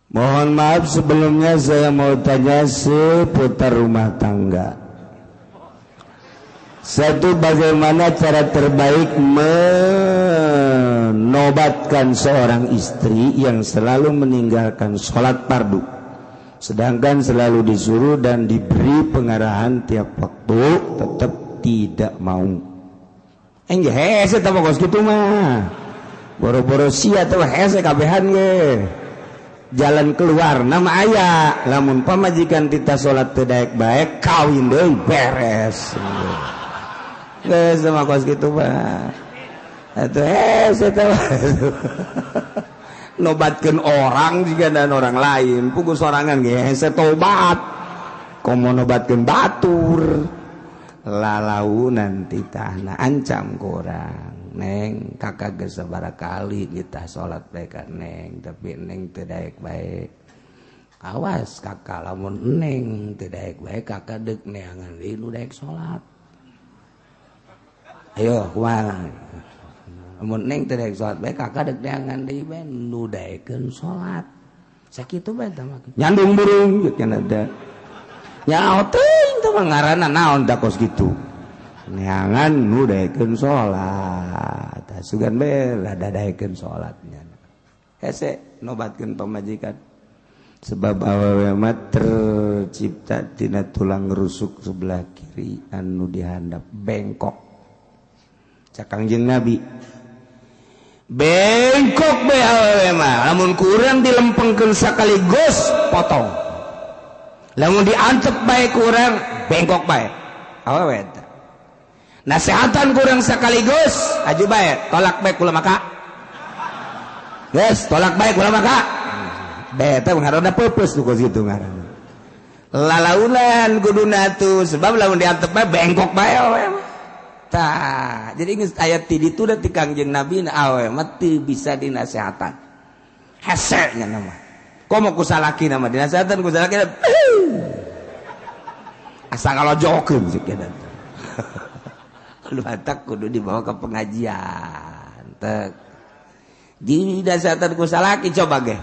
Mohon maaf sebelumnya saya mau tanya seputar rumah tangga. Satu, bagaimana cara terbaik menobatkan seorang istri yang selalu meninggalkan sholat fardu, sedangkan selalu disuruh dan diberi pengarahan tiap waktu, tetap tidak mau. Engge hese tah kos kitu mah. Boro-boro sia teh hese kabehan ge. Jalan keluar nama aya, lamun pamajikan tita salat teu daek bae kawin deui beres. Geus sama kos kitu mah. Atuh hese teh. Nobatkeun orang juga dan orang lain, puguh sorangan ge hese tobat. Komo nobatkeun batur. Lalaunan titahna ancam kurang. Neng kakak geus sabaraha kali kita salat bae ka neng, tapi neng teu daek bae. Awas kakak lamun neng teu daek bae kakak deuk neangan deui nu daek salat. Ayo kumaha? Lamun neng teu daek salat bae kakak deuk neangan deui bae nu daekeun salat. Sakitu bae tah mah. Nyandung burung jeung cenah teh. Nyaho teuing teh mah ngaranna naon da kos kitu. Neangan nu daekeun salat. Tah sugan bae rada daekeun salatnya. Hese nobatkeun pamajikan. Sebab awewe mah tercipta tina tulang rusuk sebelah kiri anu dihandap bengkok. Cak Kangjeng Nabi. Bengkok bae awewe mah, lamun kurang dilempengkeun sakaligus potong. Lamun diantep bae kurang bengkok bae. Awewe eta. Nasehatan kurang sekaligus aju bae tolak bae kula maka. Geus tolak bae kula maka. Bae teh ngaranna peupeus nu kos kitu ngaranna. Lalaunan kuduna tuh sebab lamun diantep bae bengkok bae awewe mah. Tah, jadi geus aya ti ditu da ti Kangjeng Nabi na awewe mah teu bisa dinasehatan. Hese nya mah. Komo ku salaki na mah dinasehatan ku salaki asa ngalojokeun sih kieu. Lu batak kudu dibawa ke pengajian. Tek. Di dasar ku salaki coba ge.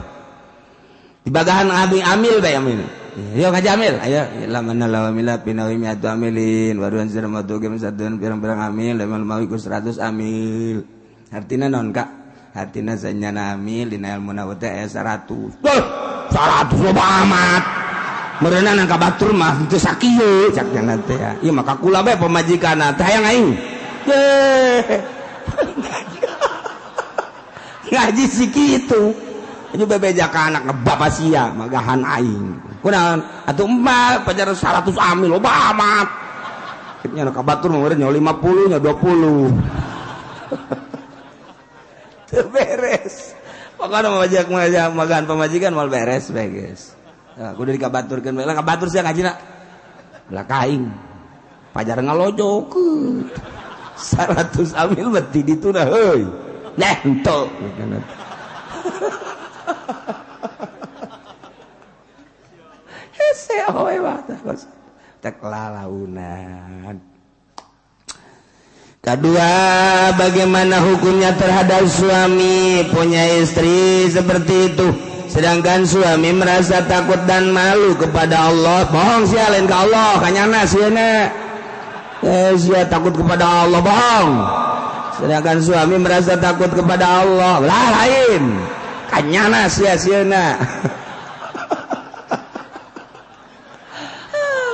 Dibagahan abi amil bae amil. Yo ngaji amil. Ayo lamana lawamila pinawi miatu amilin waruan sirama tu gem satuan pirang-pirang amil lamun mawi ku 100 amil. Artina naon Kak? Artina sanyana amil dina ilmu na teh aya 100. Duh, 100 loba amat. Meureunan ka batur mah teu sakieu cak nya teh. Ieu mah kakula bae pamajikanna teh hayang aing. Ngaji si kitu. Aju bebeja ka anak ngebapa sia magahan aing. Kunaon? Atuh emak pajar 100 amil loba amat. Nya ka batur mah meureun nya 50 nya 20. Teu beres. Pokona majak magahan pamajikan moal beres bae geus. Nah, kudu dikabaturkeun bae lah kabatur sia ngajina. Belah kaing. Pajar ngalojokeun. 100 amil berarti dituna heuy. Nah, henteu. Hese awe mah teh lalaunan. Kedua, bagaimana hukumnya terhadap suami punya istri seperti itu? Sedangkan suami merasa takut dan malu kepada Allah. Bohong sia lain ke Allah, kanyana sieuna. Sia takut kepada Allah, bohong. Sedangkan suami merasa takut kepada Allah, lah lain. Kanyana sia sieuna.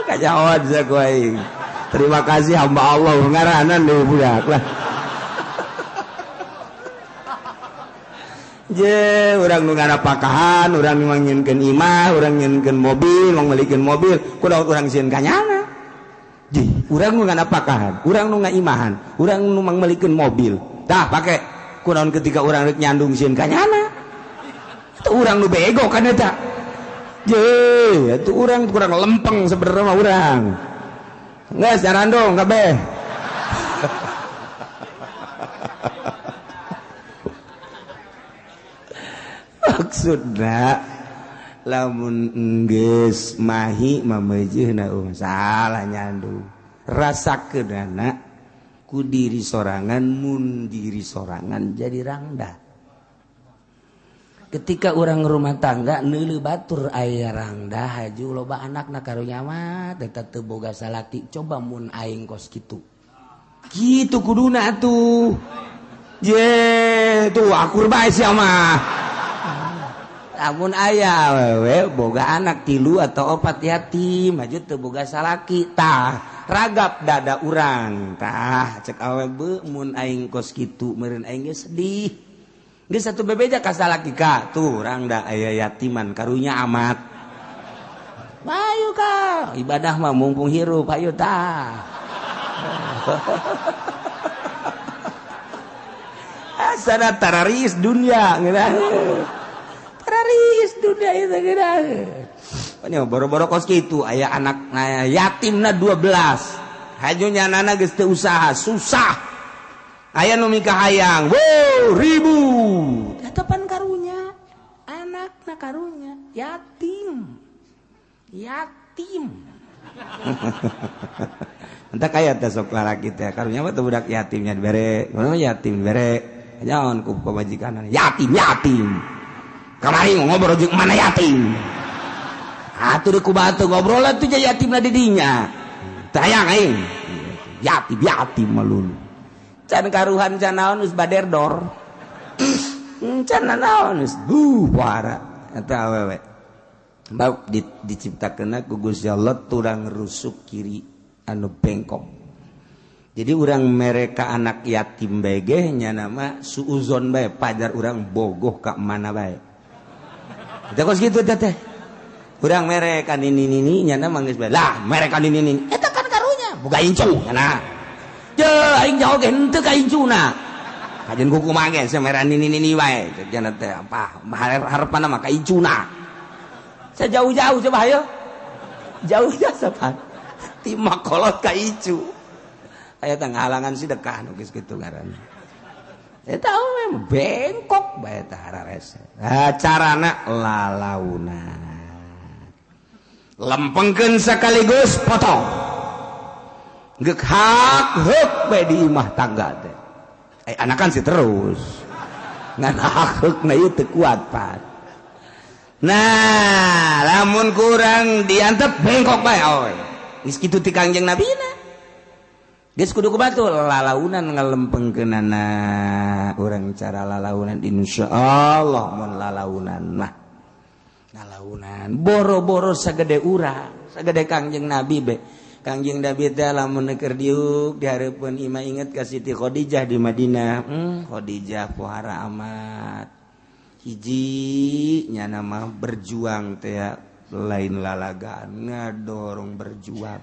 Kanyawan sia ku aing. Terima kasih hamba Allah ngaranan deui budak lah. Je, urang nu ngarapakahan, urang nu nyieunkeun imah, urang nyieunkeun mobil, mangmelikeun mobil, kunaon urang sieun kanyana. Jih, urang nu ngarapakahan, urang nu ngaimahan, urang nu mangmelikeun mobil. Tah pake kunaon ketika urang rek nyandung sieun kanyana. Itu urang nu bego kan eta. Je, itu urang kurang lempeng sebenarnya mah urang. Geus jarandong kabeh. Maksudna lamun geus mahi mameujeuhna salah nyandung. Rasakeunana ku diri sorangan mun diri sorangan jadi rangda. Ketika orang rumah tangga neuleuh batur aya rangda haju loba anakna karunya mah eta teu boga salaki, coba mun aing kos kitu. Kitu kuduna atuh. Ye, tuh akur bae sia mah. Lamun aya awewe boga anak 3 atau 4 yatim haju teu boga salaki, tah ragap dada urang. Tah cek awewe beu mun aing kos kitu meureun aing ge sedih. Geus satu bebeja ka salaki ka tuh rangda aya yatiman karunya amat. Bayu ka ibadah mah mumpung hirup hayu tah. Asana tararis dunia ngeunah. Tararis dunia itu ngeunah. Pan boro-boro kos kitu aya anak yatimna 12. Haju nyanana geus teu usaha, susah. Aya nu mikahayang, wow, ribu. Eta pan karunya, anakna karunya, yatim. Yatim. Entah kaya teh sok lalaki teh, karunya mah teh budak yatimnya dibere, mana yatim dibere. Jangan ku pamajikan yatim, yatim. Kamari ngobrol jeung mana yatim. Atuh ku batu ngobrol atuh yatimna di dinya. Teu hayang aing. Yatim, yatim melulu. Can karuhan can naon geus baderdor. Can naon geus buara eta awewe. Bab diciptakeunna ku Gusti Allah tulang rusuk kiri anu bengkok. Jadi urang mereka anak yatim bae ge nya nama suuzon bae pajar urang bogoh ka mana bae. Eta kos kitu teh teh. Urang mereka nini-nini nya nama geus bae. Lah mereka nini-nini eta kan karunya boga incu nya. Je aing jauh ge henteu ka incuna. Kajeun kuku mah ge semeran nini-nini wae. Cenah teh apa harepanna mah ka incuna. Sejauh-jauh coba ayo. Jauhnya sapan. Ti makolot ka incu. Aya teh ngahalangan sedekah nu geus kitu ngaranna. Eta we bengkok bae teh hararese. Nah, carana lalauna. Lempengkeun sekaligus potong. Geuk hak heuk bae di imah tangga teh. Anakan sih terus. Ngan hak heukna ieu teu kuat pan. Nah, lamun kurang diantep bengkok bae oy. Geus kitu ti Kangjeng Nabina. Geus kudu ku batu lalaunan ngalempengkeunana urang cara lalaunan insyaallah mun lalaunan mah. Lalaunan boro-boro sagede urang, sagede Kangjeng Nabi be. Kangjeng Nabi teh lamun keur diuk di hareupeun imah inget ka Siti Khadijah di Madinah. Khadijah pohara amat. Hiji nyana mah berjuang teh lain lalagaan ngadorong berjuang.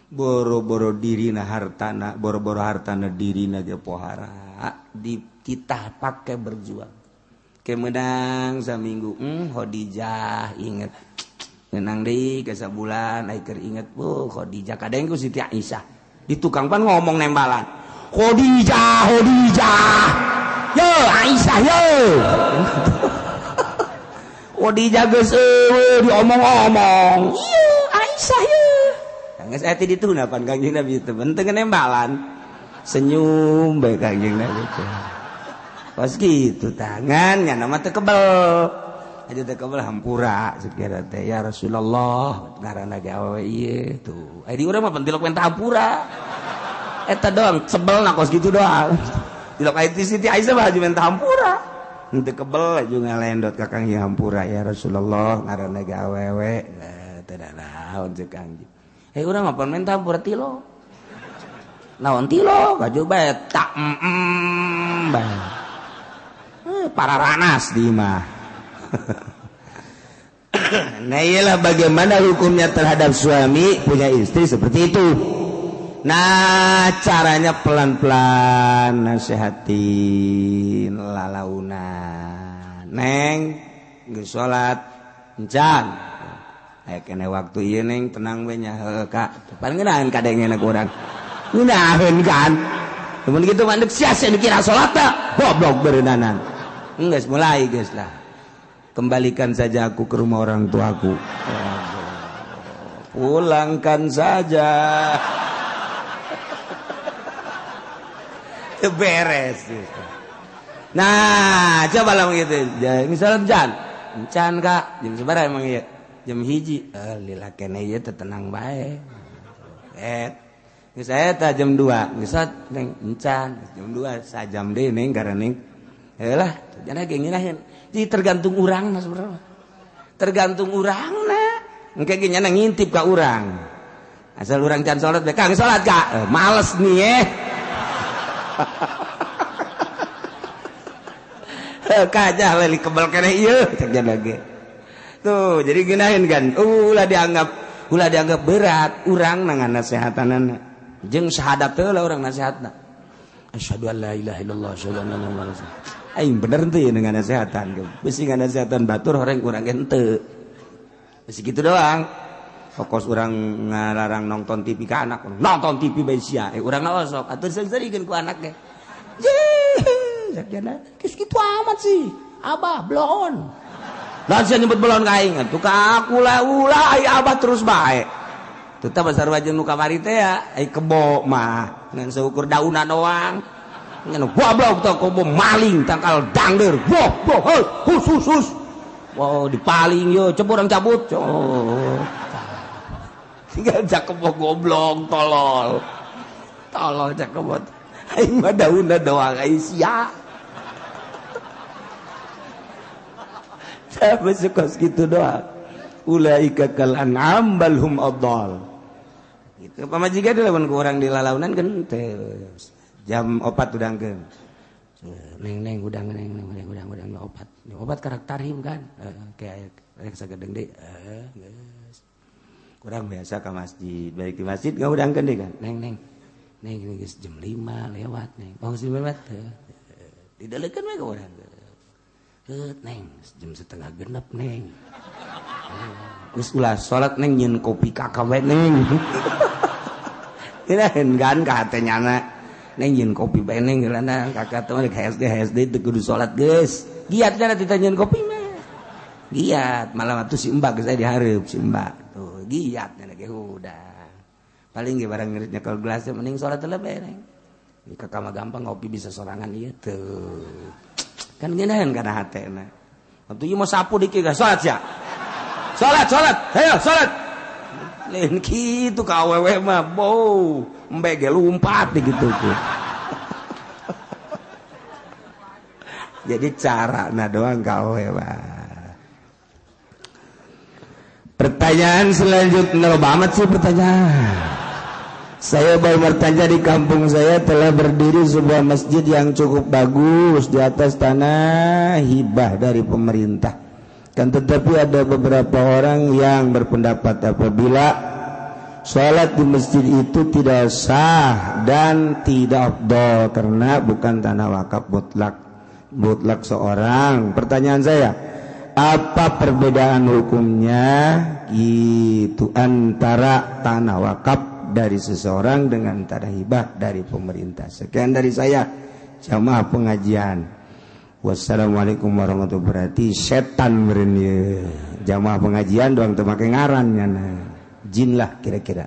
Boro-boro dirina hartana, boro-boro hartana dirina ge pohara dititah pake berjuang. Ke menang saminggu, Khadijah inget. Menang deui ke sabulan ai keur inget bu Khadijah kadang ku Siti Aisyah. Di tukang pan ngomong nembalan. Khadijah, Khadijah. Yo Aisyah yo. Khadijah geus eueuh diomong-omong. Ieu Aisyah ye. Geus aya ti ditu pan Kangjeng Nabi teh teu nembalan. Senyum bae Kangjeng Nabi teh. Pas kitu tangan nya mah teu kebel. Aja teh kebel hampura sekira teh ya Rasulullah ngaranna ge awewe ieu tuh. Ai di urang mah pentilok minta hampura. Eta doang sebelna kos kitu doang. Tilok ai ti Siti Aisyah mah haji minta hampura. Henteu kebel aju ngalendot ka Kangjeng hampura ya Rasulullah ngaranna ge awewe. Teu naon ceuk Kangjeng. Eh urang mah pan minta hampura tilo. Naon tilo baju bae tak bae. Pararanas di imah. Nah iyalah bagaimana hukumnya terhadap suami punya istri seperti itu. Nah caranya pelan-pelan nasehatin lalaunan. Neng geus salat encan. Aya kene waktu ieu neng tenang we nya heuh ka. Pan ngeunaheun kadengena ku urang. Ngeunaheun kan. Mun kitu mah deuk sia-sia dikira salat teh goblok beureunanan. Geus mulai geus lah. Kembalikan saja aku ke rumah orang tuaku. Pulangkan saja. Beres. Nah, coba lah gitu. Misalnya jan, encan kak, jam seberapa emang iya? Jam 1. Lila kene ieu teh tenang bae. Geus eta jam 2, geus neng encan, jam 2 sajam deui neng garaneng. Heulah, jana ge ngeunaheun. Jadi tergantung urangna sebenarnya. Tergantung urangna. Engke ge nyana ngintip ka urang. Asal urang can salat bae, Kang salat kak. Males nih eh. Kajah leli kebel keneh ieu cek jana ge. Tuh, jadi ngeunaheun kan. Ulah dianggap berat urang na nasehatanana. Jeung syahadat teh lah urang nasihatna. Asyhadu an la ilaha illallah, asyhadu anna muhammadar rasulullah. Aing bener teu dengan nasehatan. Bisi nganasehatan batur horeng urang ge henteu. Bisi kitu doang. Pokos urang ngalarang nonton TV ka anak, nonton TV bae sia. Urang osok atuh seung-seurikeun ku anak ge. Jeh, sakjana geus kitu amat sih. Abah bloon. Lah sia nyebut belon ka aing atuh ka aku lah ulah ai abah terus bae. Tetap sarua jeung nu kamari teh ya, ai kebo mah ngan seukur daunan doang. Ngan goblok teh kebo maling tangkal dangder. Boh boh hus hus hus. Wow dipaling yo coba urang cabut. Oh. Tinggal cakebo goblok tolol. Tolol cakebo. Aing mah daunna doang ai sia. Sampai sekos gitu doang. Ulaika kal an'am bal hum adall. Gitu. Pamajikan lamun ku urang dilalaunan kan teh jam 4 udangkeun. Neng neng udang neng neng udang udang opat. Opat karakter tarhim kan. Kayak rek sagedeng deui. Geus. Kurang biasa ke masjid, balik di masjid enggak udangkeun deui kan. Neng neng. Neng geus jam 5 lewat neng. Oh geus lewat teh. Didaleukeun we ka urang. Neng, jam 5:30 neng. Geus ulah salat neng nyeun kopi kakak we neng. Kirain kan ka hate nyana. Neng nyeun kopi bae neng geulana kakak teh rek HSD teu kudu salat geus. Giat kana tita nyeun kopi mah. Giat malam atuh si Mbak geus aya dihareup si Mbak. Tuh giat nyana ge udah. Paling ge barang ngerit nyekel gelas mending salat heula bae neng. Di kakak mah gampang ngopi bisa sorangan ieu tuh. Kan ngeunaheun kana hatena. Atuh ieu mah sapu dikit geus salat sia. Salat, salat. Hayo salat. Lain kitu ka awewe mah, bau, embe ge lumpat gitu tuh. Jadi carana doang ka awewe mah. Pertanyaan selanjutnya loba amat sih pertanyaan. Saya baru bertanya, di kampung saya telah berdiri sebuah masjid yang cukup bagus di atas tanah hibah dari pemerintah. Kan tetapi ada beberapa orang yang berpendapat apabila sholat di masjid itu tidak sah dan tidak afdol karena bukan tanah wakaf mutlak seorang. Pertanyaan saya, apa perbedaan hukumnya itu antara tanah wakaf dari seseorang dengan tanah hibah dari pemerintah? Sekian dari saya, jamaah pengajian. Wassalamualaikum warahmatullahi wabarakatuh. Setan meureun ieu. Jamaah pengajian doang teu make ngaran nyana. Jin lah kira-kira.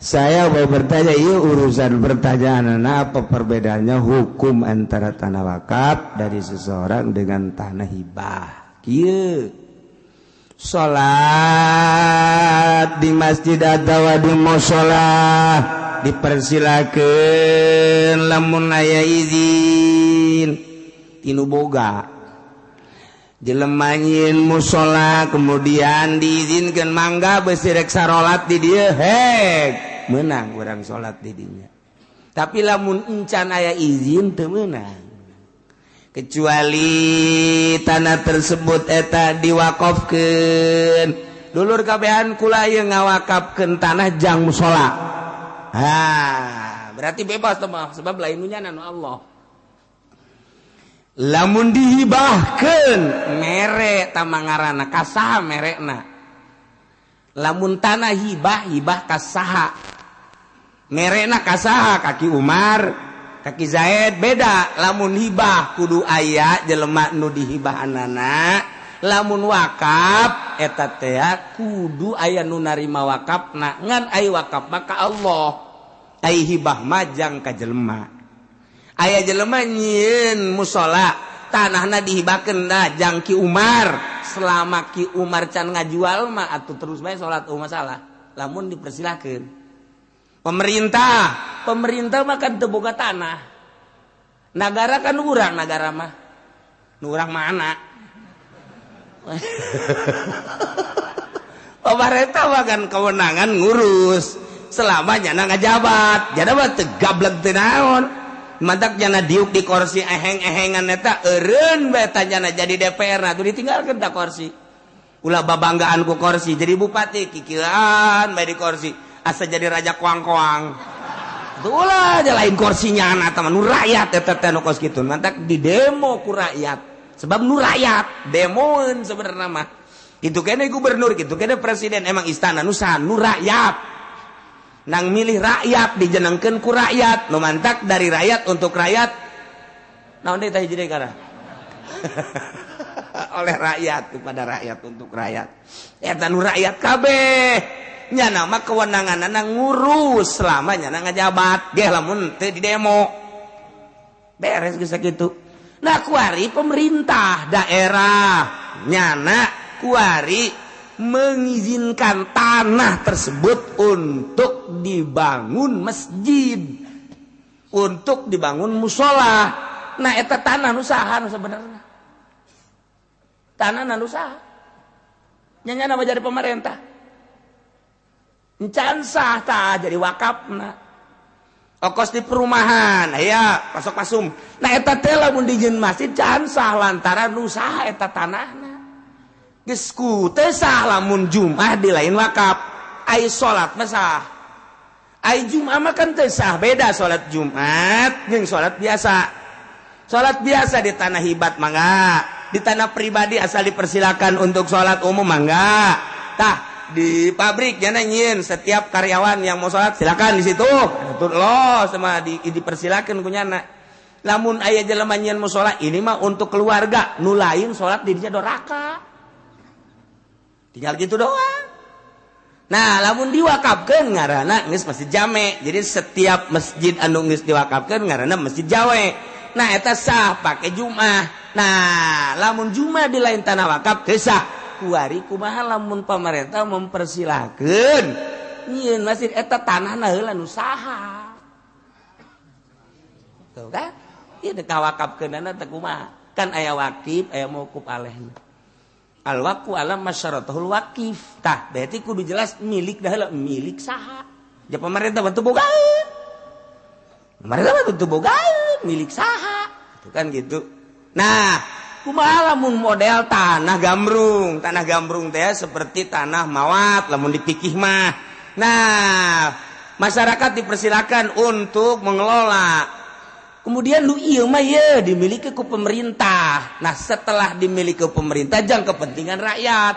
Saya mau bertanya, ieu urusan pertanyaan apa perbedaannya hukum antara tanah wakaf dari seseorang dengan tanah hibah? Kieu. Salat di masjid atau di mushola dipersilakan lamun aya izin tinu boga jelema nyieun mushola kemudian diizinkan mangga besi rek sarolat di dieu hek meunang urang salat di dinya. Tapi lamun encan aya izin teu meunang kecuali tanah tersebut eta diwakafkeun. Dulur kabehan kula ieu ngawakafkeun tanah jang mushola. Ha, berarti bebas teh mah sebab lain nu nyana nu Allah. Lamun dihibahkeun mere tamangarana ka saha merekna. Lamun tanah hibah hibah ka saha. Merekna ka saha? Kaki Umar, kaki Zaid beda. Lamun hibah kudu aya jelema nu dihibahanana. Lamun wakaf eta teh kudu aya nu narima wakafna, ngan ai wakaf mah ka Allah, ai hibah mah jang ka jelema. Aya jelema nyieun musola, tanahna dihibahkeun dah jang Ki Umar. Selama Ki Umar can ngajual mah atuh terus bae salat, oh masalah. Lamun dipersilahkeun. Pemerintah, pemerintah mah kan teu boga tanah. Nagara kan urang, nagara mah. Nu urang mana? Pemerintah mah kan kewenangan ngurus selama nyana ngajabat. Jadi mah teu gablek teu naon. Mantak nyana diuk di kursi eheng-ehengan eta eureun bae tanyana jadi DPR, nah tuh ditinggalkeun ta kursi. Ulah babanggaan ku kursi jadi bupati kikieuan bae di kursi asa jadi raja koang-koang. Tuh ulah aja lain kursinya anak teman nu rakyat eta teh nu kos kitu. Mantak di demo ku rakyat. Sebab nu rakyat demoeun sebenarnya mah. Itu kene gubernur, gitu kene presiden, emang istana nu saha? Nu rakyat. Nang milih rakyat dijenengkeun ku rakyat, nu mantak dari rakyat untuk rakyat. Naon deui tah hiji deui kana? Oleh rakyat kepada rakyat untuk rakyat. Eta nu rakyat kabeh. Nyana mah kewenanganna ngurus selama nyana ngajabat, geh lamun teu di demo. Beres geus sakitu. Nah kuari pemerintah daerah nyana kuari mengizinkan tanah tersebut untuk dibangun masjid, untuk dibangun musola. Nah eta tanah nu saha nu sebenarnya? Tanah nu saha? Nya nyana jadi pemerintah. Encan sah tah jadi wakafna. Okos di perumahan, aya pasok pasum. Nah eta teh lamun dijieun masjid can sah lantaran nu saha eta tanahna. Geus ku teu sah lamun Jumat di lain wakaf. Ai salat mah sah. Ai Jumat mah kan teu sah, beda salat Jumat jeung salat biasa. Salat biasa di tanah hibat mangga, di tanah pribadi asal dipersilakan untuk salat umum mangga. Tah di pabrik nyana nyieun setiap karyawan yang mau salat silakan di situ. Tuh lo sama dipersilakan ku nyana. Lamun aya jelema nyieun musala ini mah untuk keluarga, nu lain salat di dinya doraka. Tinggal gitu doang. Nah, lamun diwakafkeun ngaranna geus masjid jame. Jadi setiap masjid anu geus diwakafkeun ngaranna masjid jawe. Nah, eta sah pake Jumat. Nah, lamun Jumat di lain tanah wakaf teu sah. Kuari kumaha lamun pemerintah mempersilahkeun nyieun masjid eta tanahna heula nu saha. Tuh kan? Ieu teh kawakafkeunana teh kumaha? Kan aya wakif, aya mauquf alaihna. Al waqfu ala masyaratuhul wakif. Tah, berarti kudu jelas milik dah heula, milik saha. Ja pemerintah mah teu bogaeun. Pemerintah mah teu bogaeun, milik saha. Itu kan gitu. Nah, kumaha lamun model tanah gambrung? Tanah gambrung teh seperti tanah mawat lamun dipikih mah. Nah, masyarakat dipersilakan untuk mengelola. Kemudian lu ieu mah ye dimiliki ku pemerintah. Nah, setelah dimiliki pemerintah jang kepentingan rakyat.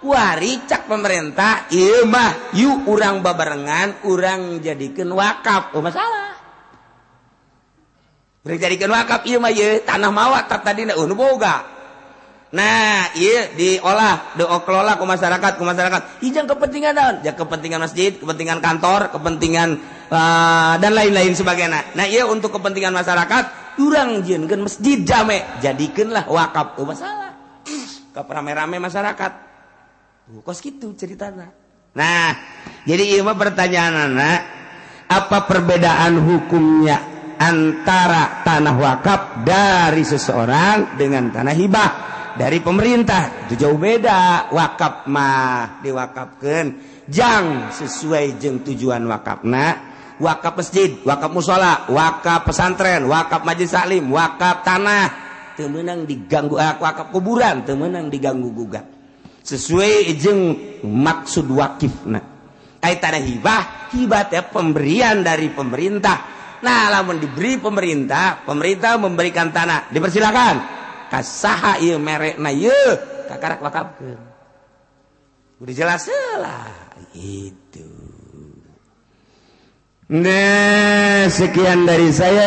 Wari cak pemerintah ieu mah yuk urang babarengan urang jadikeun wakaf. Oh masalah. Urang jadikeun wakaf ieu mah ye tanah mawat tadina nu boga. Nah, ieu diolah, dikelola ku masyarakat, ku masyarakat. Ieu jang kepentingan naon? Jang kepentingan masjid, kepentingan kantor, kepentingan dan lain-lain sebagainya. Nah, ieu untuk kepentingan masyarakat, urang jieunkeun masjid jame, jadikeunlah wakaf. Oh masalah. Ka rame-rame masyarakat. Tuh, kos kitu ceritana. Nah, jadi ieu mah pertanyaanna, apa perbedaan hukumnya antara tanah wakaf dari seseorang dengan tanah hibah dari pemerintah? Itu jauh beda. Wakaf mah diwakafkeun jang sesuai jeung tujuan wakafna. Wakaf masjid, wakaf musola, wakaf pesantren, wakaf majelis taklim, wakaf tanah teu meunang diganggu, wakaf kuburan teu meunang diganggu gugat sesuai jeung maksud wakifna. Ai tanah hibah, hibah teh pemberian dari pemerintah. Nah, lamun diberi pemerintah, pemerintah memberikan tanah, dipersilakan. Kasaha ieu merekna ieu kakarak wakafkeun. Udah jelas lah itu. Nah, sekian dari saya.